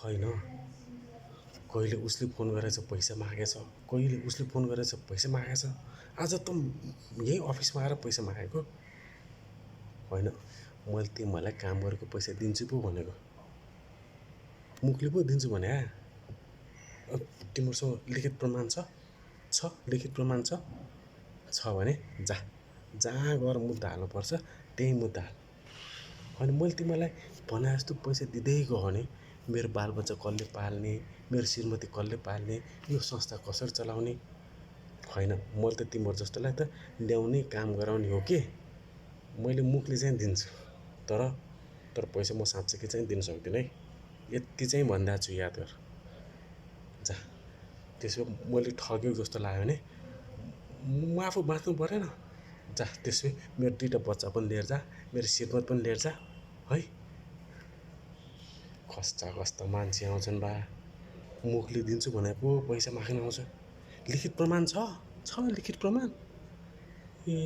होइन, कहिले उसले फोन गरेछ पैसा मागेछ, कहिले उसले फोन गरेछ पैसा मागेछ। आज त यही अफिसमा आएर पैसा मागेको। होइन, मैले तिमीहरूलाई काम गरेको पैसा दिन्छु पो भनेको, मुखले पो दिन्छु भने। तिमीहरूसँग लिखित प्रमाण छ लिखित प्रमाण छ भने जा, जहाँ गएर मुद्दा हाल्नुपर्छ त्यही मुद्दा हाल। होइन, मैले तिमीलाई भने जस्तो पैसा दिँदै गयो भने मेरो बालबच्चा कसले पाल्ने, मेरो श्रीमती कसले पाल्ने, यो संस्था कसरी चलाउने। होइन, मैले त तिमीहरू जस्तोलाई त ल्याउने काम गराउने हो कि। मैले मुखले चाहिँ दिन्छु, तर पैसा म साँच्चै चाहिँ दिन सक्दिनँ है। यति चाहिँ भनिदिएको छु, याद गर। जा, त्यसो मैले ठगेको जस्तो लाग्यो भने म आफू बाँच्नु परेन। जा, त्यसो मेरो 2टा बच्चा पनि लिएर जा, मेरो श्रीमती पनि लिएर जा है। कस्ता मान्छे आउँछन् बा, मुखले दिन्छु भने पो पैसा माग्न आउँछ। लिखित प्रमाण छ लिखित प्रमाण। ए